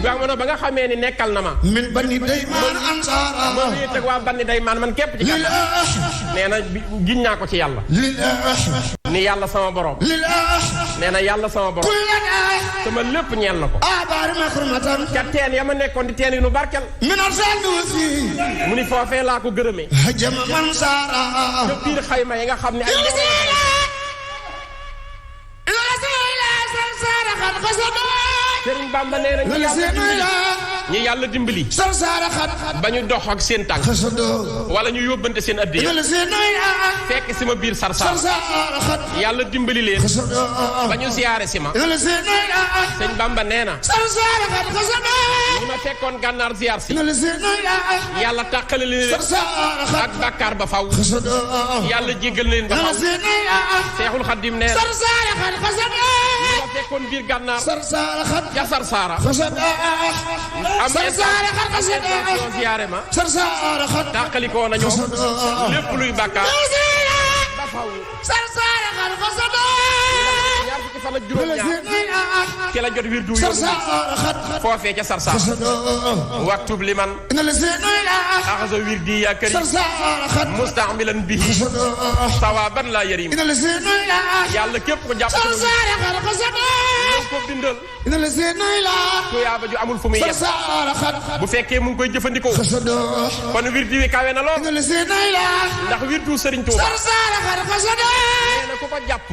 ba nga xamee ni nekkal na ma. min bani daymaan ansaara. ma wéet ak waa bani daymaan man képp ci gàttal. nee na giñ naa ko ci yàlla. ni yàlla sama borom. nee na yàlla sama borom. sama lépp ñeel na ko. ca teen ya ma nekkoon di teen yi nu barkel. mu ni foofee laa ko gërëmee. ca biir xayma yi nga xam ne ay. Sëriñ Bamba nee na ñi yàlla dimbali ba ñu dox ak seen tànk wala ñu yóbbante seen addiya fekk si ma biir Sarsara yàlla dimbali leen ba ñu ziyaare si ma. Sëriñ Bamba nee na ñi ma fekkoon gànnaar ziyaar si yàlla tàqale leen ak bàkkaar ba faw yàlla jéggal leen ba faw. Seexul Xaddim nee na ñi ma fekkoon biir gànnaar ja Sarsara am intention ziyaare ma tàqalikoo nañu lépp luy bàkkaar ba faw. ñaar fukki fan ak juróom-ñaar ci la jot wirdu yoonu foofee ca Sarsara waktub liman axasa wirdi ya karim mustamilan bihi sawaban la yarim. yàlla képp ko jàpp ko bindal tuyaaba ju amul fu muy yem bu fekkee mu ngi koy jëfandikoo kon wirdu wi kawe na lool ndax wirdu Sëriñ Tuuba nee na ku ko jàpp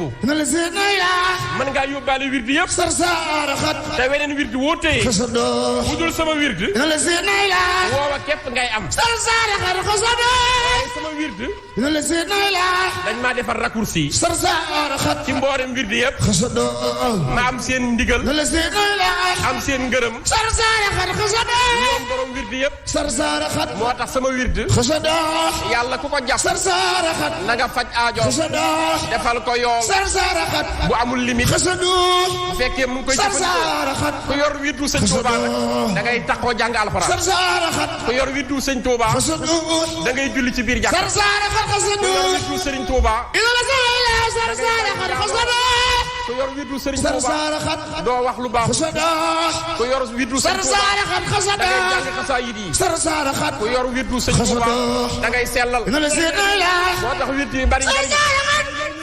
mën ngaa yóbbaale wirdu yëpp te weneen wirdu woo téye bu dul sama wirdu woowa képp ngay am waaye sama wirdu dañ maa defar raccourci ci mboolem wirdu yëpp ma am seen ndigal am seen ngërëm ñoom borom wirdu yëpp moo tax sama wirdu yàlla ku ko jàpp na nga faj aajo defal ko yool bu amul limite bu fekkee mu ngi koy jëfandikoo ku yor wirdu Sëñ Tuuba da ngay taxoo jàng alxuraan ku yor wirdu Sëñ Tuuba da ngay julli ci biir jàkka ku yor wirdu Sëriñ Tuuba ku yor wirdu Sëriñ Tuuba doo wax lu baax ku yor wirdu Sëriñ Tuuba da ngay jàng xasaayid yi ku yor wirdu Sëriñ Tuuba da ngay sellal moo tax wirdu yi bari njariñ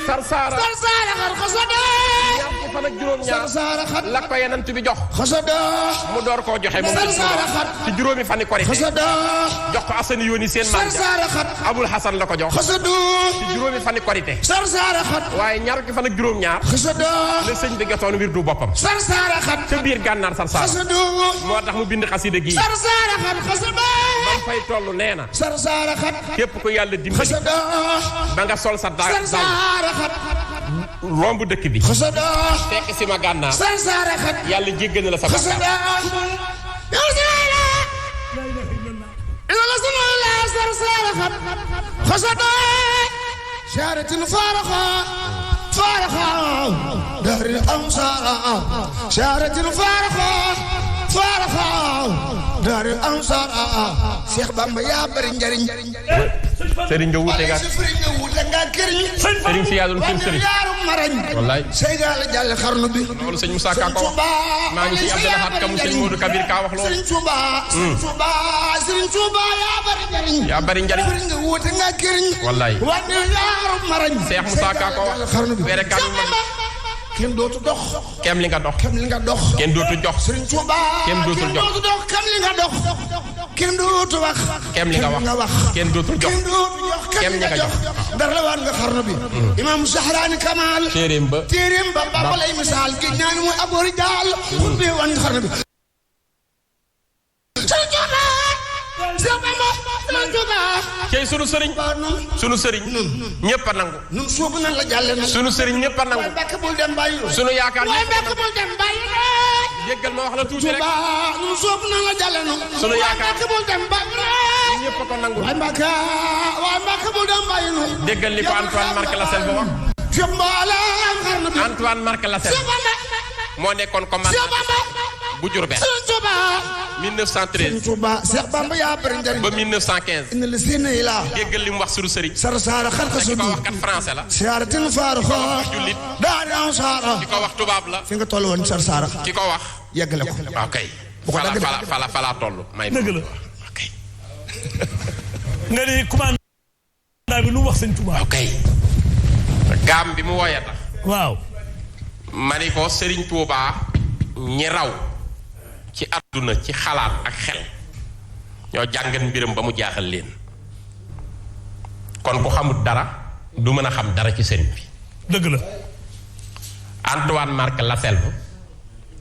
Sarsara ñaar fan ak juróom-ñaar la ko Yonent bi jox mu door koo joxe moom ci juróomi fani Korite jox ko Asani Yooni seen maam Abul Hasan la ko jox ci juróomi fani Korite waaye ñaar fukki fan ak juróom-ñaar la sëñ bi jotoon wirdu boppam ca biir gànnaar Sarsara moo tax mu bind xasida gi bam fay toll nee na képp ko yàlla dimbali ba nga sol sa daal romb dëkk bi fekk si ma gànnaar yàlla jéggal na la sa bàkkaar. Daaru Ansar Cheikh Bamba yaa bari njariñ sëriñ nga wuute nga sëriñ si yaa doon kër sëriñ wallaay Seydal Jàll xarnu bi loolu sëñ Moussa Ka ko wax maa ngi si Abdou Lahad Ka mu sëñ Modou Kabir Ka wax loolu Sëriñ Tuuba yaa bari njariñ nga wuute nga këriñ wallaay wane yaaru marañ Cheikh Moussa Ka ko wax were ka mag kenn dootu dox kem li nga dox kenn dootu jox Sëriñ Tuuba kenn dootul jox kem li nga dox kenn dootu wax kem li nga wax kenn dootul jox kem li nga jox dara la waan nga xarnu bi imam Zahraani Kamal téeréem ba ba lay misaal gi ñaan mooy aboori jaal xutbe waan nga xarnu bi cey sunu sëriñ ñëpp a nangu nun suubu nan la jàlle na sunu sëriñ ñëpp a nangu Mbàkke bul dem bàyyi sunu yaakaar Mbàkke bul dem bàyyi jéggal ma wax la tuuti rek nun suubu nan la jàlle na sunu yaakaar Mbàkke bul dem bàyyi ñëpp a ko nangu waaye Mbàkke bul dem bàyyi nu déggal li ko Antoine Marc Lassalle ba wax Antoine Marc Lassalle moo nekkoon commandant bu Diourbel 1913 Cheikh Bamba yaa bari njariñ ba 1915 ina la seen ila déggal li mu wax sunu sëriñ Sarsara xarxa ki ko wax kat français la siyaaratin faarixo jullit daari ansara ki ko wax tubaab la fi nga toll woon Sarsara ki ko wax yeggale ko waaw kay bu ko dagg fala toll may dëgg la nga ni commandant bi lu wax sëñ Touba. ok gaam bi mu wooyee tax. waaw. ma ni ko Serigne Touba ñi raw ci àdduna ci xalaat ak xel ñoo jàngat mbiram ba mu jaaxal leen kon ku xamul dara du mën a xam dara ci sëriñ bi. dëgg la. Antoine Marc Lasselve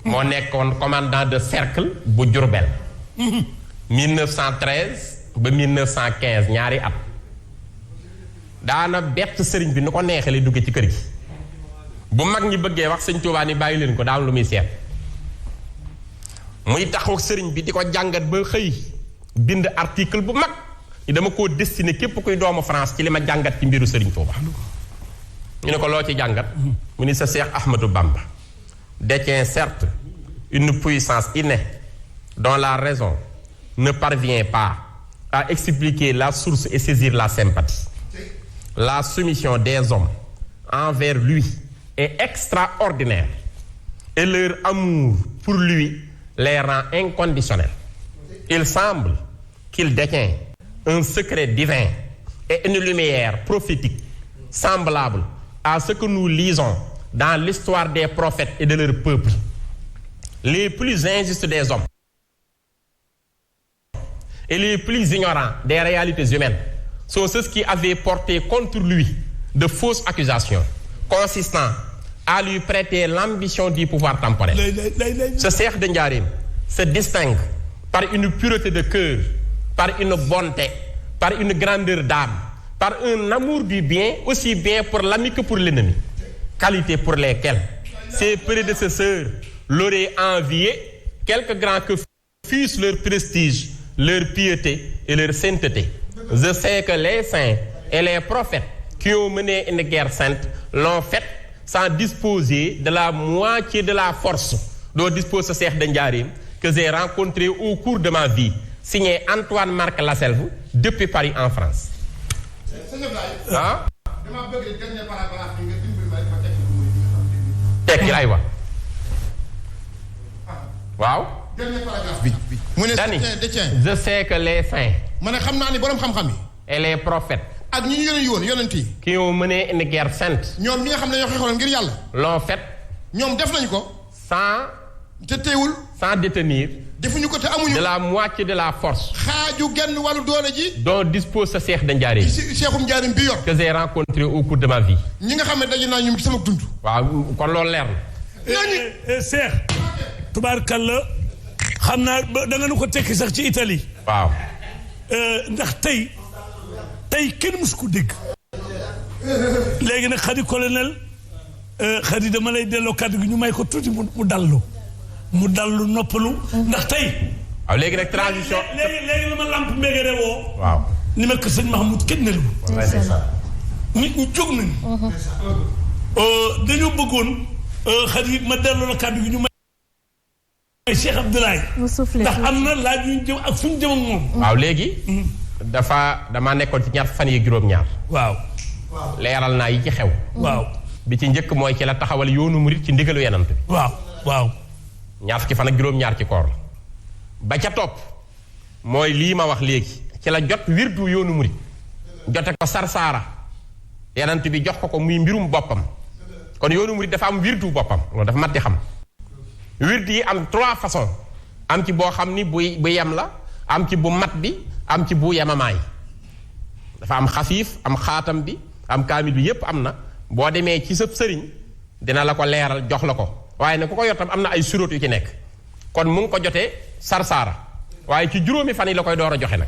moo nekkoon commandant de cercle bu Diourbel. 1913 ba 1915 ñaari at. daana bett sëriñ bi nu ko neexee lay dugge ci kër gi. bu mag ñi bëggee wax sëñ Tuubaa ni bàyyi leen ko daal lu muy seet. muy taxaw sëriñ bi di ko jàngat ba xëy bind article bu mag ni dama koo destiné képp kuy doomu France ci li ma jàngat ci mbiru sëriñ Tuubaa. ñu ne ko loo ci jàngat. mu ni sa Seex Ahmadou Bamba détient certes une puissance innée dont la raison ne parvient pas à expliquer la source et saisir la sympathie. La soumission des hommes envers lui est extraordinaire et leur amour pour lui les rend inconditionnels. Il semble qu'il détient un secret divin et une lumière prophétique semblable à ce que nous lisons dans l'histoire des prophètes et de leur peuple. Les plus injustes des hommes et les plus ignorants des réalités humaines sont ceux qui avaient porté contre lui de fausses accusations consistant à lui prêter l'ambition du pouvoir temporel. Ce Cheikh de Ndiarème se distingue par une pureté de cœur, par une bonté, par une grandeur d'âme, par un amour du bien, aussi bien pour l'ami que pour l'ennemi. Qualités pour lesquelles ses prédécesseurs l'auraient envié, quelque grand que fût leur prestige, leur piété et leur sainteté. Je sais que les saints et les prophètes qui ont mené une guerre sainte l'ont faite sans disposer de la moitié de la force dont dispose ce Cheikh de Ndiarème que j'ai rencontré au cours de ma vie. Signé Antoine Marc Lasselve depuis Paris en France. ah. tekki aywa. waaw. mu ne je sais que les saints. ma ne xam naa ni borom xam-xam yi. et les prophètes. ak ñi ñu yoon yonent yi. qui ont mené une guerre sainte. ñoom ñi nga xam ne ñoo xeexoon ngir yàlla. l'ont fait. ñoom def nañ ko. sans. te teewul. sans détenir. defuñu ko te amuñu. de la moitié de la force. xaaju genn wàllu doole ji. dont dispose ce Cheikh de Ndiarème. Cheikhum Ndiarème bi yor. que j'ai rencontré au cours de ma vie. ñi nga xam ne daje naa ñoom ci sama dund. waaw kon loolu leer na. Cheikh. tubaarkalla xam naa da nga nu ko tekki sax ci Italie. waaw. ndax tey kenn mësu ko dégg. léegi nag xadi colonel xadi dama lay delloo kàddu gi ñu may ko tuuti mu dallu noppalu ndax tey. waaw léegi nag transition. léegi la ma lamp mbégere woo. waaw. ni ma ko sëñ Mahmoud kenn nelu nit ñi jóg nañu. dañoo bëggoon xadi ma delloo la kàddu gi ñu may Cheikh Abdoulaye. ndax am na laaj yu ñu jëm ak fu ñu jëm ak moom. waaw léegi. damaa nekkoon ci ñaar fan yi juróom-ñaar. waaw. leeral naa yi ci xew. waaw. bi ci njëkk mooy ci la taxawal yoonu murit ci ndigalu yenant bi. waaw. ñaar fukki fan ak juróom-ñaar ci koor la. ba ca topp mooy lii ma wax léegi ci la jot wirdu yoonu murit jote ko sarsaara yenant bi jox ko muy mbirum boppam kon yoonu murit dafa am wirdu boppam loolu dafa mat di xam. wirdu yi am 3 façons am ci boo xam ni bu yem la am ci bu mat bi am ci bu yemamaay dafa am xafiif am xaatam bi am kaamil bi yépp am na boo demee ci sa sëriñ dina la ko leeral jox la ko waaye nag ku ko yor tam am na ay suróot yu ci nekk kon mu ngi ko jotee sarsaara waaye ci juróomi fan yi la koy door a joxe nag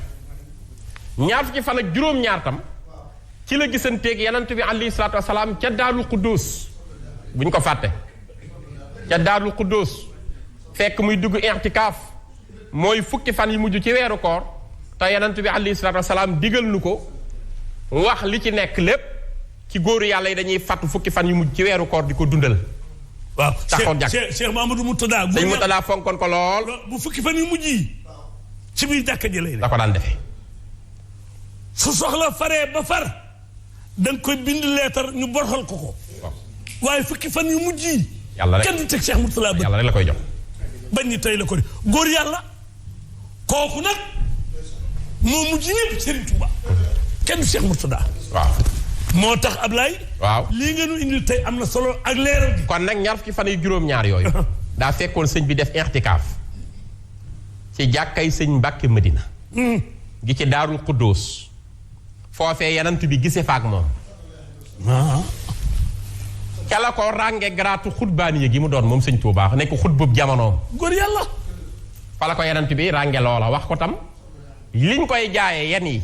ñaar fukki fan ak juróom-ñaar tam ci la gisanteeg yanant bi alayhi salaatu wasalaam ca Daarul Quddus bu ñu ko fàtte ca Daarul Quddus fekk muy dugg i'tikaaf mooy fukki fan yi mujj ci weeru koor te yanant bi alayhi salaatu wasalaam digal nu ko wax li ci nekk lépp ci góoru yàlla yi dañuy fàttu fukki fan yu mujj ci weeru koor di ko dundal. waaw taxoon jàkk Cheikh Mamadou Moutada. sëñ Moutada fonkoon ko lool. bu fukki fan yu mujj yi ci biir jàkka ji lay da ko daan defee. su soxla faree ba far da nga koy bind leetar ñu borxal ko. waaye fukki fan yu mujj yi. yàlla rek kenn du teg Cheikh Moutada ba. yàlla rek la koy jox. bañ ni tey la ko di góor yàlla kooku nag moo mujj ñëpp Serigne Touba kenn du Cheikh Mourtada. waaw. moo tax Ablaye. waaw lii nga nu indil tey am na solo ak leeral gi. kon nag ñaar fukki fan yu juróom-ñaar yooyu. daa fekkoon sëñ bi def i'tikaaf ci jàkkay sëñ Mbàkke Madina. gi ci Daarul Xuddoos. foofee yanant bi gisee fa ak moom. ca la ko rànge garaatu xutbaani gi mu doon moom sëñ Tuubaa nekk xutbub jamonoom. góor yàlla. fa la ko yanant bi rànge loola wax ko tam liñ koy jaayee yan yi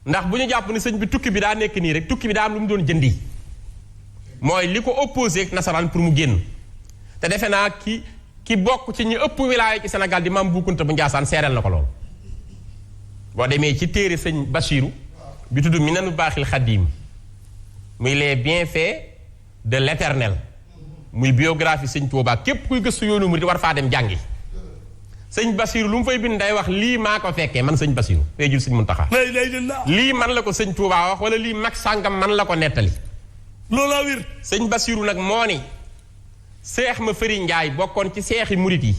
ndax bu ñu jàpp ni sëñ bi tukki bi daa nekk nii rek tukki bi daa am lu mu doon jëndi mooy li ko opposé ak nasaraan pour mu génn te defe naa ki bokk ci ñi ëpp wilaaya ci Sénégal di Maam Bu Kunta bu Njaasaan seereel na ko loolu boo demee ci téere sëñ Bachiru bi tudd Minanu Baaxil Xadiim muy les bienfaits de l'éternel muy biographie sëñ Tuubaa képp kuy gëstu yoonu murid war faa dem jàngi sëñ Bachiru lu mu fay bind day wax lii maa ko fekkee man sëñ Bachiru day jul sëñ Muntaxa lii man la ko sëñ Tuubaa wax wala lii mag sàngam man la ko nettali loolaa wér sëñ Bachiru nag moo ni seex ma fëri njaay bokkoon ci seexi murit yi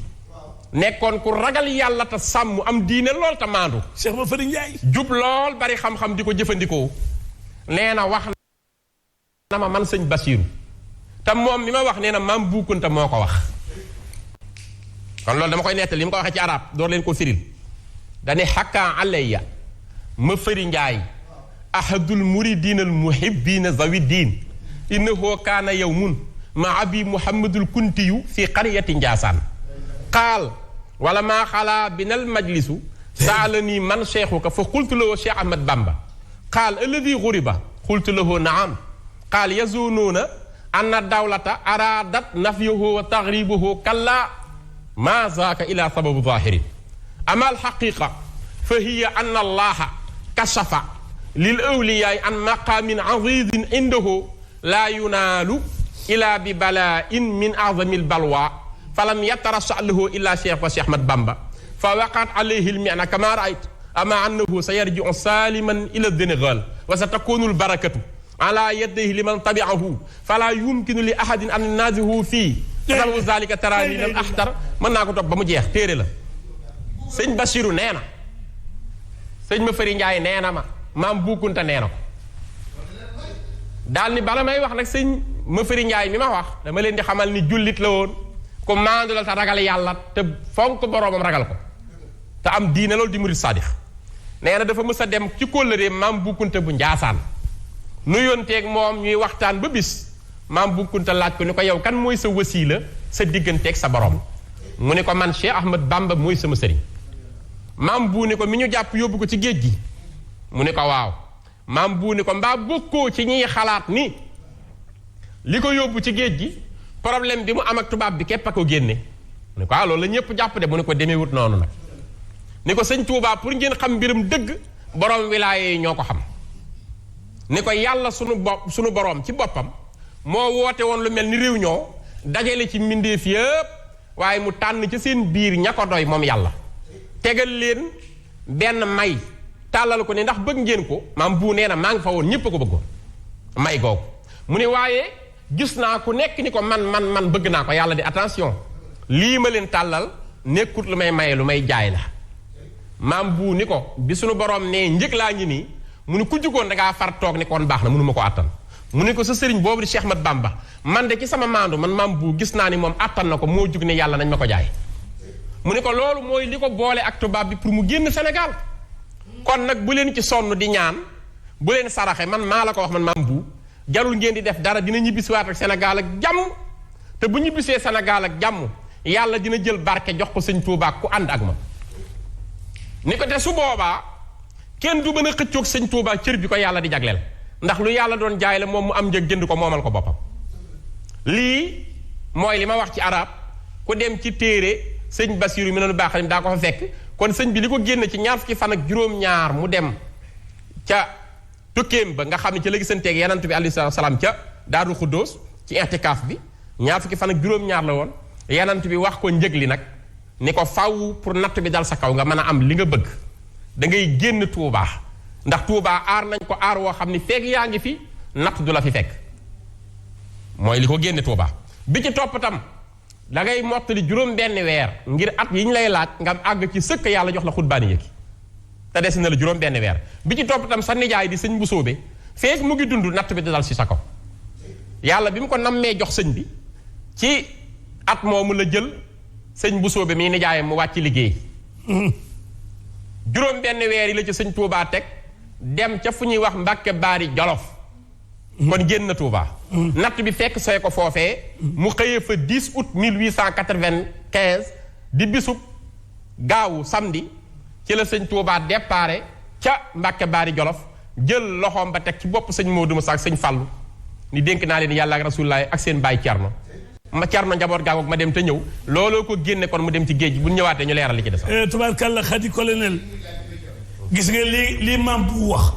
nekkoon ku ragal yàlla te sàmm am diine lool te maandu seex ma fëri njaay jub lool bari xam-xam di ko jëfandikoo nee na wax na ma man sëñ Bachiru te moom mi ma wax nee na Maam Bu Kunta moo ko wax kon loolu dama koy nettali li mu ko waxee ci arab door leen ko firil dane xakkaa alayya ma fëri njaay ahadul muridina al muhibbina zawi diin innahu kaana yawmun ma abi muhammadul kuntiyu fi qaryati njaasaan qaal wala maa xalaa binal majlisu saalani man cheikhuka fa qultu lahu cheikh ahmad bamba qaal alladi guriba qultu lahu naam qaal yazunuuna anna dawlata aradat nafyahu wa taghribuhu kalla ma zaaka ila sababu zahirin ama alxaqiqa fa hiya anna allaha kashafa lil awliyaay an maqaamin azizin indahu laa yunaalu ila bi bala'in min azami albalwa falam yatarasha lahu illa cheikh wa cheikh ahmad bamba fa waqat alayhi almi'na kama ra'ayt ama annahu sayarji'u saliman ila Sénégal wa satakunu albarakatu ala yadayhi liman tabi'ahu fala yumkinu li ahadin an nazihu fii sababu zalika tarani lam axtar mën naa ko topp ba mu jeex téere la sëñ Bachiru nee na sëñ ma fëri Njaay nee na ma Maam Bu Kunta nee na ko daal ni bala may wax nag sëñ ma fëri Njaay mi ma wax dama leen di xamal ni jullit la woon ku maandu la te ragal yàlla te fonk boroomam ragal ko te am diine loolu di murid saadix nee na dafa mës a dem ci kóllëre Maam Bu Kunta bu Njaasaan nu yonteeg moom ñuy waxtaan ba bis Maam Bu Kunta laaj ko ni ko yow kan mooy sa wasiila sa digganteeg sa borom mu ne ko man Cheikh Ahmad Bamba mooy sama sëriñ Maam Bu ni ko mi ñu jàpp yóbbu ko ci géej gi mu ne ko waaw Maam Bu ni ko mbaa bokkoo ci ñiy xalaat ni li ko yóbbu ci géej gi problème bi mu am ak tubaab bi képp a ko génne mu ne ko loolu la ñëpp jàpp de mu ne ko demeewut noonu nag ni ko sëñ Tuubaa pour ngeen xam mbiram dëgg borom wilaaye yi ñoo ko xam ni ko yàlla sunu borom ci boppam moo woote woon lu mel ni réunion dajale ci mbindeef yëpp waaye mu tànn ci seen biir ña ko doy moom yàlla tegal leen benn may tàllal ko ni ndax bëgg ngeen ko Maam Bu nee na maa ngi fa woon ñépp a ko bëggoon may googu mu ne waaye gis naa ku nekk ni ko man bëgg naa ko yàlla di attention lii ma leen tàllal nekkut lu may maye lu may jaay la Maam Bu ni ko bi sunu borom ne njëg laa ngi nii mu ni ku jugoon dangaa far toog ni kon baax na mënu ma ko àttan mu ne ko sa sëriñ boobu di Cheikh Ahmad Bamba man de ci sama maandu man Maam Bu gis naa ni moom àttan na ko moo jug ne yàlla nañ ma ko jaay mu ne ko loolu mooy li ko boole ak tubaab bi pour mu génn Sénégal kon nag bu leen ci sonn di ñaan bu leen saraxe man maa la ko wax man Maam Bu jarul ngeen di def dara dina ñibbisiwaat ak Sénégal ak jàmm te bu ñibbisee Sénégal ak jàmm yàlla dina jël barke jox ko sëñ Tuubaa ku ànd ak ma ni ko te su boobaa kenn du mën a xëccoog sëñ Tuubaa cër bi ko yàlla di jagleel ndax lu yàlla doon jaay la moom mu am njëg jënd ko moomal ko boppam lii mooy li ma wax ci arab ku dem ci téere sëñ Bachiru mi noonu baax daa ko fa fekk kon sëñ bi li ko génn ci ñaar fukki fan ak juróom-ñaar mu dem ca tukkeem ba nga xam ne ci la gisanteeg yanant bi alayhi salaam ca Daaru Xuddoos ci i'tikaaf bi ñaar fukki fan ak juróom-ñaar la woon yanant bi wax ko njëg li nag ni ko faw pour natt bi dal sa kaw nga mën a am li nga bëgg da ngay génn Tuubaa ndax Tuubaa aar nañ ko aar woo xam ni feeg yaa ngi fi natt du la fi fekk mooy li ko génne Tuubaa bi ci topp tam da ngay mottali juróom benn weer ngir at yi ñu lay laaj nga àgg ci sëkk yàlla jox la xutbaani yëkki te des na la juróom benn weer bi ci topp itam sa nijaay di sëñ bu soobe feek mu ngi dund natt bi di dal si sa kaw yàlla bi mu ko nammee jox sëñ bi ci at moomu la jël sëñ bu soobe mii nijaayam mu wàcc liggéey juróom benn weer yi la ci sëñ Tuubaa teg dem ca fu ñuy wax Mbàkke Baari Jolof kon génn na Tuubaa natt bi fekk sooy ko foofee mu xëyee fa 10 août 1895 di bisub gaawu samedi ci la sëñ Tuubaa déparé ca Mbàkke Baari Jolof jël loxoom ba teg ci bopp sëñ Moodu Musaa ak sëñ Fallu ni dénk naa leen yàlla ak Rasulullaay ak seen baay Cerno ma Cerno njaboot gaangoog ma dem te ñëw looloo ko génne kon mu dem ci géej gi bu ñu ñëwaatee ñu leeral li ci des. tubaarkàlla Xadi colonel gis nga lii maam bu wax.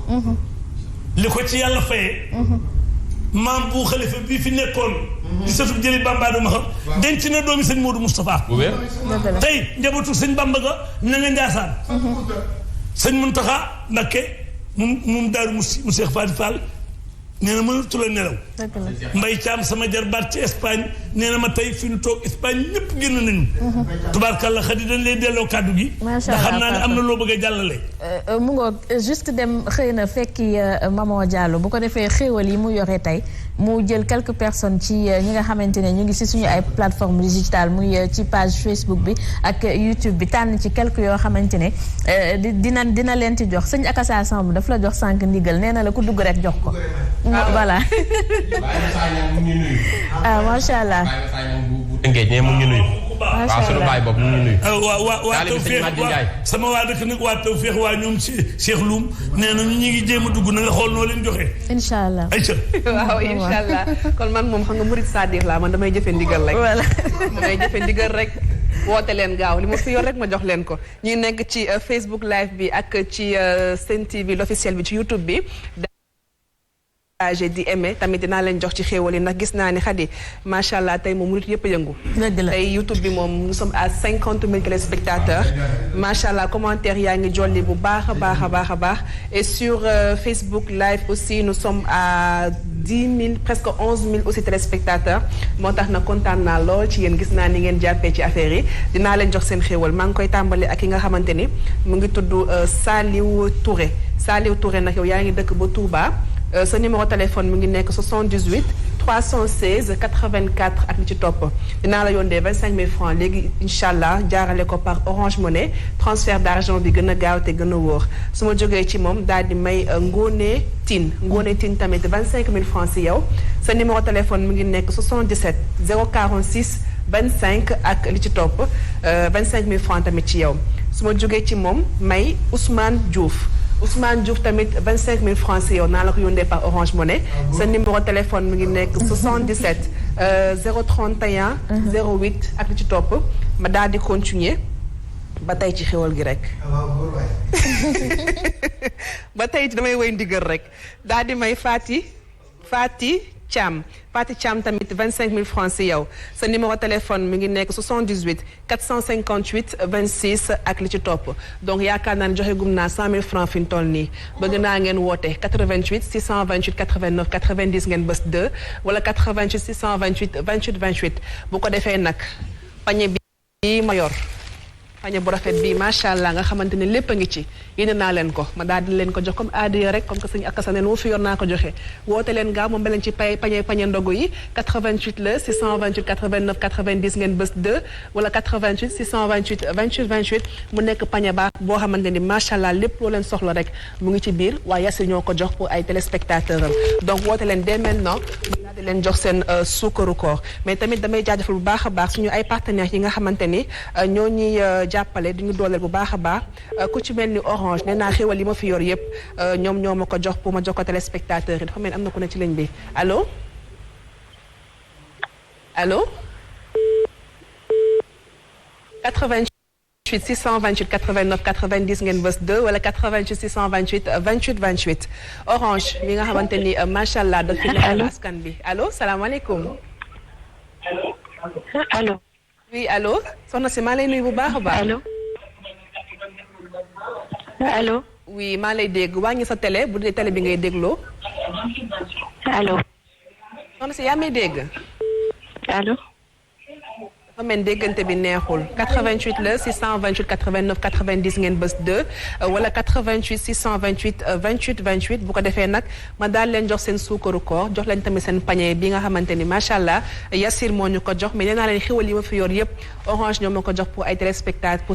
li ko ci yàlla fayee. maam bu xalifa bii fi nekkoon. di sëtub jëli Bamba du ma xam. denc na doomi sëñ Modou Moustapha. bu wér. tey njabootu sëñ Bamba ga na nga Njaasaan. sëñ Muntaxa Mbakke moom daaru mu Seex Faati Fall nee na mënatu la nelaw. Mbay Caam sama jarbaat ci Espagne nee na ma tey fi nu toog Espagne ñëpp génn nañu. tubaarkàlla Xadi dañ lay delloo kàddu gi. macha allah xam naa ne am na loo bëgg a jàllale. mu ngoog juste dem xëy na fekki Maman Diallo bu ko defee xéewal yi mu yore tey mu jël quelques personnes ci ñi nga xamante ne ñu ngi si suñu ay plateforme digitale muy ci page Facebook bi ak YouTube bi tànn ci quelques yoo xamante ne dina leen ci jox sëñ Akassa Samb daf la jox sànq ndigal nee na la ku dugg rek jox ko. voilà. ah macha allah. ne mu ngi nuyu. macha waaw sunu baay boobu mu ngi nuyu. waa Tawfeex sama waa dëkk nag waa Tawfeex waa ñoom Cheikh Loum nee na ñu ngi jéem a dugg na nga xool noo leen joxe. incha allah ayca. waaw incha allah kon man moom xam nga murid Sadir laa man damay jëfe ndigal rek. voilà damay jëfe ndigal rek. woote leen gaaw li ma fi yor rek ma jox leen ko ñuy nekk ci Facebook live bi ak ci Sen TV l'officiel bi ci YouTube bi. di aimé tamit dinaa leen jox ci xéewal yi ndax gis naa ni Xadi macha allah tey moom murit yëpp a yëngu. tey YouTube bi moom nous sommes à 50 000 téléspectateurs macha allah commentaire yaa ngi jolli bu baax a baax a baax a baax et sur Facebook live aussi nous sommes à 10 000 presque 11 000 aussi téléspectateurs moo tax na kontaan naa lool ci yéen gis naa ni ngeen jàppee ci affaire yi dinaa leen jox seen xéewal maa ngi koy tàmbali ak ki nga xamante ni mu ngi tudd Saliou Touré Saliou Touré nag yow yaa ngi dëkk ba Touba. sa numéro téléphone mu ngi nekk 78 316 84 ak li ci topp dinaa la yónnee 25 000 francs léegi incha allah jaarale ko par Orange Money transfert d'argent bi gën a gaaw te gën a wóor su ma jógee ci moom daal di may Ngone Tine tamit 25 000 francs si yow sa numéro téléphone mu ngi nekk 77 046 25 ak li ci topp 25 000 francs tamit ci yow su ma jógee ci moom may Ousmane Diouf tamit 25 000 francs si yow naa la ko yónnee par Orange Money sa numéro téléphone mu ngi nekk 77 031 08 ak li ci topp ma daal di continuer ba tey ci xéwal gi rek ba tey ci damay woy ndigal rek daal di may Fati Thiam tamit 25 000 francs si yow sa numéro téléphone mi ngi nekk 78 458 26 ak li ci topp donc yaakaar naa ne joxe gum naa 100 000 francs fi mu toll nii bëgg naa ngeen woote 88 628 89 90 ngeen bës 2 wala 88 628 28 28 bu ko defee nag pañe bi ma yor pañe bu rafet bii macha allah nga xamante ne lépp a ngi ci yéene naa leen ko ma daal di leen ko jox comme aadiya rek comme que sëñ Akassa neen wu fi yor naa ko joxe woote leen gaaw moom beleen ci pañe ndogu yi 88 la 628 89 90 ngeen bés 2 wala 88 628 28 28 mu nekk pañe baax boo xamante ni macha allah lépp loo leen soxla rek mu ngi ci biir waaye Yacine ñoo ko jox pour ay téléspectateurs am donc woote leen dès maintenant mu daal di leen jox seen suukaru koor mais tamit damay jaajëfal bu baax a baax suñu ay partenaires yi nga xamante ni ñoo ñuy jàppale di ñu dooleel bu baax a baax ku ci mel ni Orange nee naa xéwal yi ma fi yor yëpp ñoom ñoo ma ko jox pour ma jox ko téléspectateurs yi dafa mel am na ku ne ci ligne bi allo 88 628 89 90 ngeen bës 2 wala 88 628 28 28 Orange mi nga xamante ni macha allah daf fi nekkal askan bi allo salaamaaleykum. allo. oui allo soxna si maa lay nuyu bu baax a baax. allo. oui maa lay dégg wàññi sa télé bu dee télé bi ngay dégloo. allo. soxna si yaa may dégg. allo. dafa men déggante bi neexul 88 la 628 89 90 ngeen bës 2 wala 88 628 28 28 bu ko defee nag ma daal leen jox seen suukaru koor jox leen tamit seen pañe bi nga xamante ni macha allah Yassir moo ñu ko jox mais nee naa leen xéwal yi ma fi yor yëpp Orange ñoo ma ko jox pour ay téléspectateurs